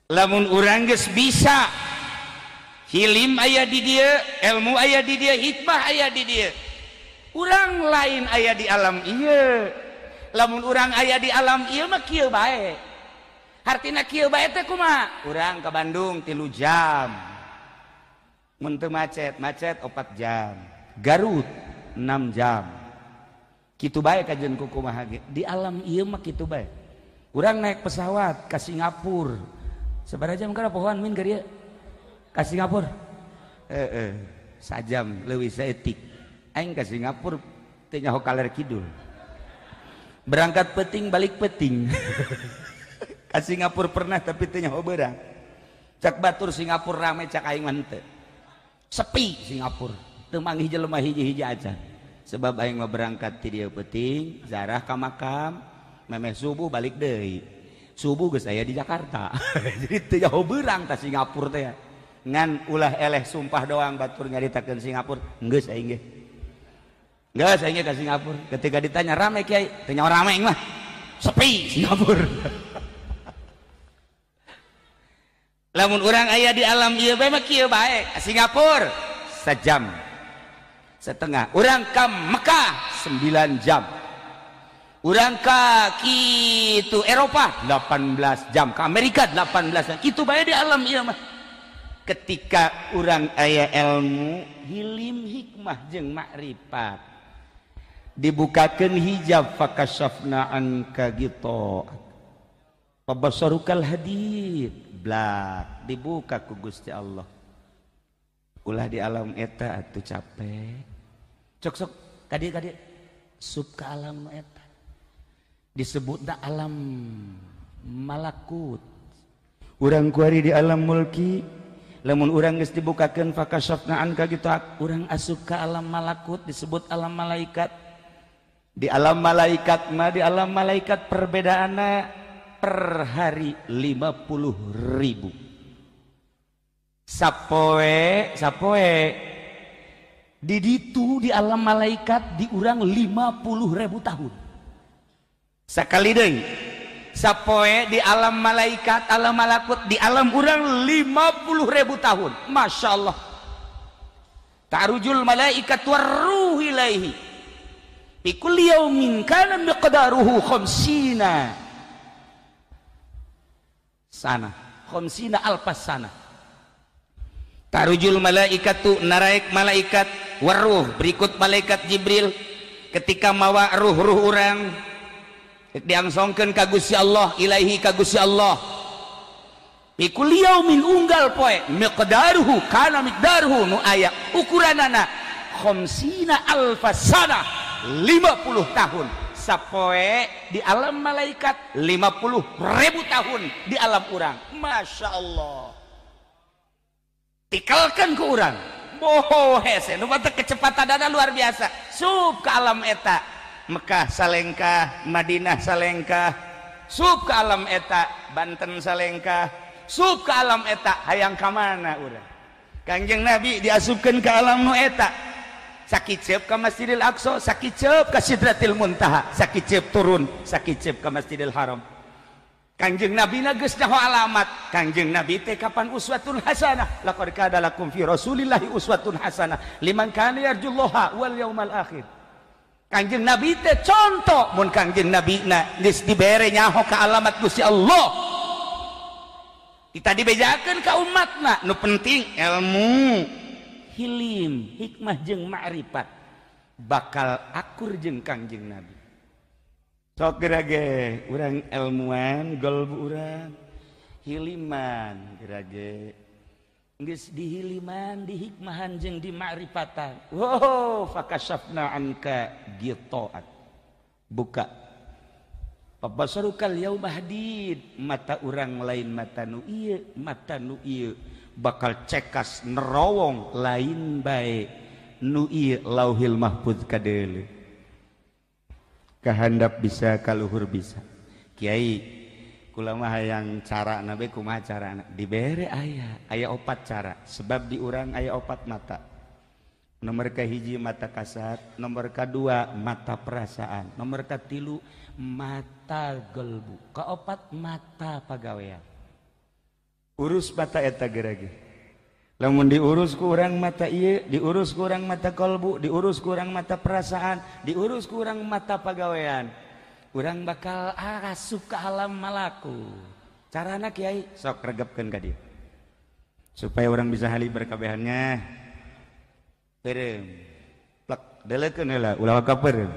Lamun urang geus bisa hilim aya di dieu, ilmu aya di dieu, hikmah aya di dieu. Urang lain aya di alam ieu. Lamun urang aya di alam ieu mah kieu bae. Hartina kieu bae teh kumaha? Urang ka Bandung 3 jam. Mun teu macet, macet 4 jam. Garut 6 jam. Kitu bae kajeun ku kumaha ge. Di alam ieu mah kitu bae. Urang naik pesawat ka Singapura. Sabaraha jam kana pohoan min ka dieu? Ka Singapura. Heeh, sajam leuwih saeutik. Aing ka Singapura teu nyaho kaler kidul. Berangkat peuting balik peuting. Ka Singapura pernah tapi teu nyaho beurang. Cak batur Singapura rame cak aing mah henteu. Sepi Singapura. Teu manggih jelema hiji-hiji aja. Sebab aing mah berangkat ti dieu peuting, zarah ka makam, memeh subuh balik deui. Subuh geus aya di Jakarta. Jadi teu nyaho beurang ta Singapura teh. Ngan ulah eleh sumpah doang batur nyaritakeun Singapura, geus aing ge. Geus aing ge ka Singapura. Ketika ditanya rame kiai, teu nyaho rame aing mah. Sepi Singapura. Lamun urang aya di alam ieu bae mah kieu bae. Singapura sejam setengah. Urang ka Mekah 9 jam. Urang ka kitu Eropa 18 jam, ka Amerika 18 jam. Kitu bae di alam ieu mah. Ketika urang aya ilmu, hilim hikmah jeung makrifat. Dibukakeun hijab fakashafna anka ghita'ak. Fabasarukal hadid. Blak dibuka ku Gusti Allah. Ulah di alam eta atuh capek. Cok sok kadieu kadieu sup ka alam eta. Disebutna alam malakut. Urang kuari di alam mulki, lamun urang geus dibukakeun fakashafna anka ghita'ak, urang asup ka alam malakut disebut alam malaikat. Di alam malaikat mah di alam malaikat perbedaanna per hari 50.000. Sapoe sapoe di ditu di alam malaikat diurang 50.000 tahun. Sakali deui sapoe di alam malaikat alam malakut di alam urang 50.000 tahun. Masya Allah. Ta'rujul malaikat warruh ilaihi fi kulli yaumin kana miqdaruhu khamsina sana, khamsina alfas sana. Tarujul malaikatu naraek malaikat waruh berikut malaikat Jibril ketika mawa ruh-ruh urang diangsongkeun ka Gusti Allah ilaihi ka Gusti Allah. Fi kulli yaumin unggal poe miqdaruhu kana miqdaruhu nu aya ukuranana khamsina alfas sana 50 tahun. Sapoe di alam malaikat 50.000 tahun di alam urang. Masya Allah. Tikalkan ke urang. Boho hese nu batek kecepatanana luar biasa. Sup ke alam eta. Mekah salengkah, Madinah salengkah. Sup ke alam eta, Banten salengkah. Sup ke alam eta, hayang ka mana urang? Kangjeng Nabi diasupkeun ke alam nu eta. Sakiceup ka Masjidil Aqsa, sakiceup ka Sidratil Muntaha, sakiceup turun, sakiceup ka Masjidil Haram. Kangjeng Nabi na geus nyaho alamat. Kangjeng Nabi teh kapan uswatun hasanah? Laqad kana lakum fi Rasulillahi uswatun hasanah liman kana yarjullaha wal yaumal akhir. Kangjeng Nabi teh contoh mun Kangjeng Nabi na geus dibere nyaho ka alamat Gusti Allah. Kita dibejakeun ka umatna, nu penting ilmu, hilim, hikmah jeung ma'rifat bakal akur jeung Kangjeng Nabi. Sok gerage urang ilmuan golbu urang hiliman gerage geus dihiliman dihikmahan jeung dimakrifatan. Wow, fakashafna anka ghita'ak. Buka. Fabasarukal yauma hadid, mata urang lain mata nu ieu, mata nu ieu bakal cekas nerowong lain bae nu ieu lauhil mahfuz kadeuleu. Kahandap bisa kaluhur bisa. Kiai kula mah hayang cara nabe kumaha carana? Dibere aya, aya opat cara. Sebab di urang aya opat mata. Nomor kahiji mata kasat, nomor kadua mata perasaan, nomor katilu mata gelbu, kaopat mata pagawean. Urus mata eta gerage. Lamun diurus ku urang mata ieu, diurus ku urang mata kolbu, diurus ku urang mata perasaan, diurus ku urang mata pagawean, urang bakal asup ke alam malaku. Carana kiai sok regepkeun ka dieu. Supaya orang bisa haliber kabehannya. Peureum. Plek delekeun heula ulah waka peureum.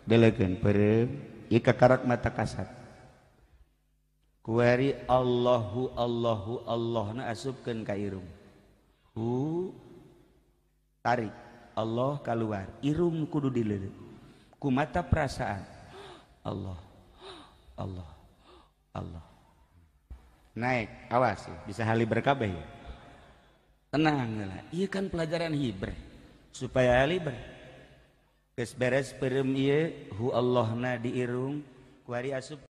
Delekeun peureum ieu kakarak mata kasat. Kuari Allahu Allahu Allahna asupkeun ka irung. Hu tarik Allah keluar, irung kudu dileuleut. Ku mata perasaan Allah Allah Allah. Naik, awas bisa haliber kabeh ya. Tenang lah, iya kan pelajaran hiber supaya haliber. Geus beres peureum ieu hu Allahna di irung, kuari asupkeun